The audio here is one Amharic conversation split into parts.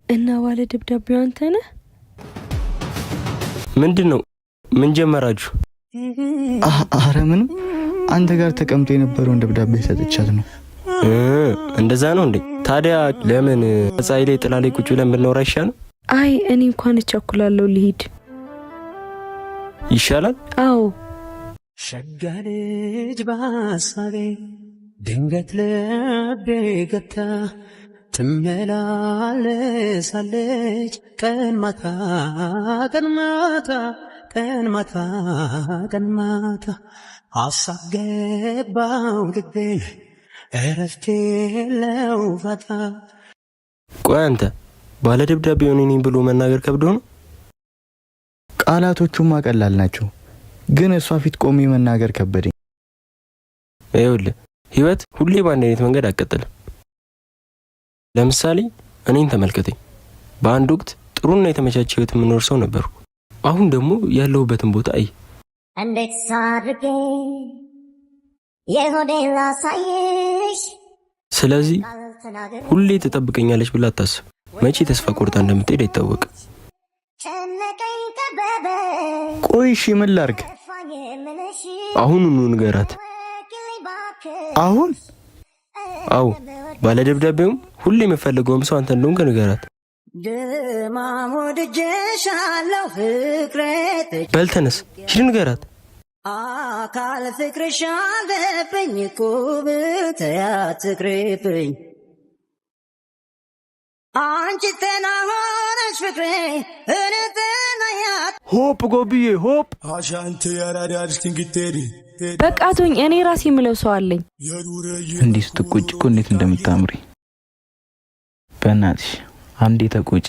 እና ባለ ደብዳቤው አንተ ነህ? ምንድን ነው? ምን ጀመራችሁ? አረ ምንም፣ አንተ ጋር ተቀምጦ የነበረውን ደብዳቤ ሰጥቻት ነው። እንደዛ ነው እንዴ? ታዲያ ለምን ፀሐይ ላይ ጥላ ላይ ቁጭ ብለን ብናወራ አይሻልም? አይ እኔ እንኳን እቸኩላለሁ፣ ልሂድ። ይሻላል። አዎ። ሸጋ ልጅ በሐሳቤ ድንገት ልቤ ገብታ ትመላለሳለች ቀን ማታ ቀን ማታ ቀን ማታ ቀን ማታ ሐሳብ ገባው ልቤን እረፍት የለው ፋታ። ቆይ አንተ ባለ ደብዳቤው እኔ ነኝ ብሎ መናገር ከብዶ ነው? ቃላቶቹማ ቀላል ናቸው፣ ግን እሷ ፊት ቆሜ መናገር ከበደኝ። ይኸውልህ ህይወት ሁሌ በአንድ አይነት መንገድ አትቀጥልም። ለምሳሌ እኔን ተመልከተኝ። በአንድ ወቅት ጥሩና የተመቻቸ ህይወት የምኖር ሰው ነበርኩ። አሁን ደግሞ ያለሁበትን ቦታ አይ። እንዴት ሳድርጌ የሆዴን ላሳይሽ። ስለዚህ ሁሌ ትጠብቀኛለች ብላ አታስብ። መቼ ተስፋ ቆርጣ እንደምትሄድ አይታወቅም። ጨነቀኝ ጠበበ። ቆይ እሺ ምን ላርግ? ጠፋኝ የምልሽ። አሁኑኑ ንገራት። ወኪልኝ እባክሽ። አሁን? አዎ፣ ባለ ደብዳቤውም ሁሌ የምፈልገውም ሰው አንተ እንደሆንክ ንገራት። ድማም ወድጄሻለሁ ፍቅሬ። በል ተነስ፣ ሂድ ንገራት። አካል ፍቅርሽ አለብኝ ቁብት አትቅሪብኝ አንቺ ጤና ሆነሽ ፍቅሬ እኔ ጤና ያት ሆፕ ጎብዬ ሆፕ። በቃ ተወኝ፣ እኔ ራሴ የምለው ሰው አለኝ። እንዲህ ስትቆጭ እኮ እንዴት እንደምታምሪ በእናትሽ አንዴ ተቆጪ።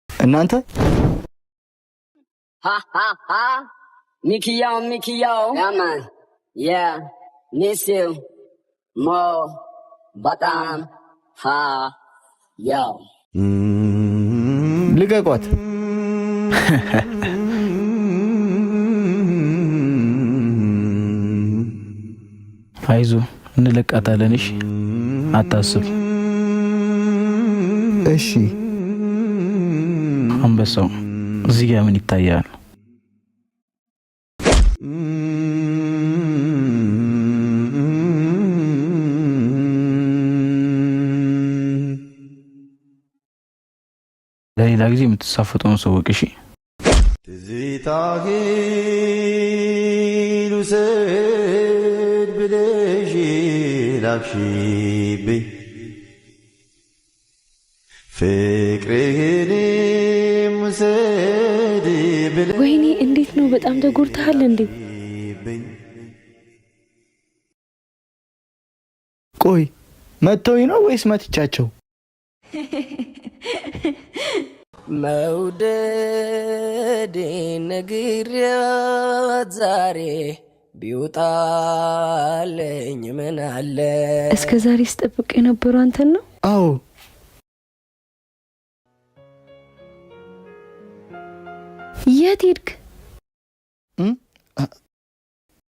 እናንተ ሚኪያው ሚኪያው yeah man, yeah, miss you more በጣም ሃ ያው ልቀቋት። አይዞ እንለቃታለን። እሺ አታስብ። እሺ። አንበሳው እዚህ ጋር ምን ይታያል? ለሌላ ጊዜ የምትሳፈጠውን ሰው እወቅ። እሺ። ትዝታህን ውሰድ ብለሽ ላክሽብኝ ፍቅርህንም ውሰድ ብለሽ ወይኔ እንዴት ነው? በጣም ተጎድተሃል እንዴ? ቆይ መተውኝ ነው ወይስ መትቻቸው? መውደዴ ነግሬያት ዛሬ ቢውጣለኝ ምን አለ። እስከ ዛሬ ስጠብቅ የነበረው አንተን ነው? አዎ። የት ሄድክ?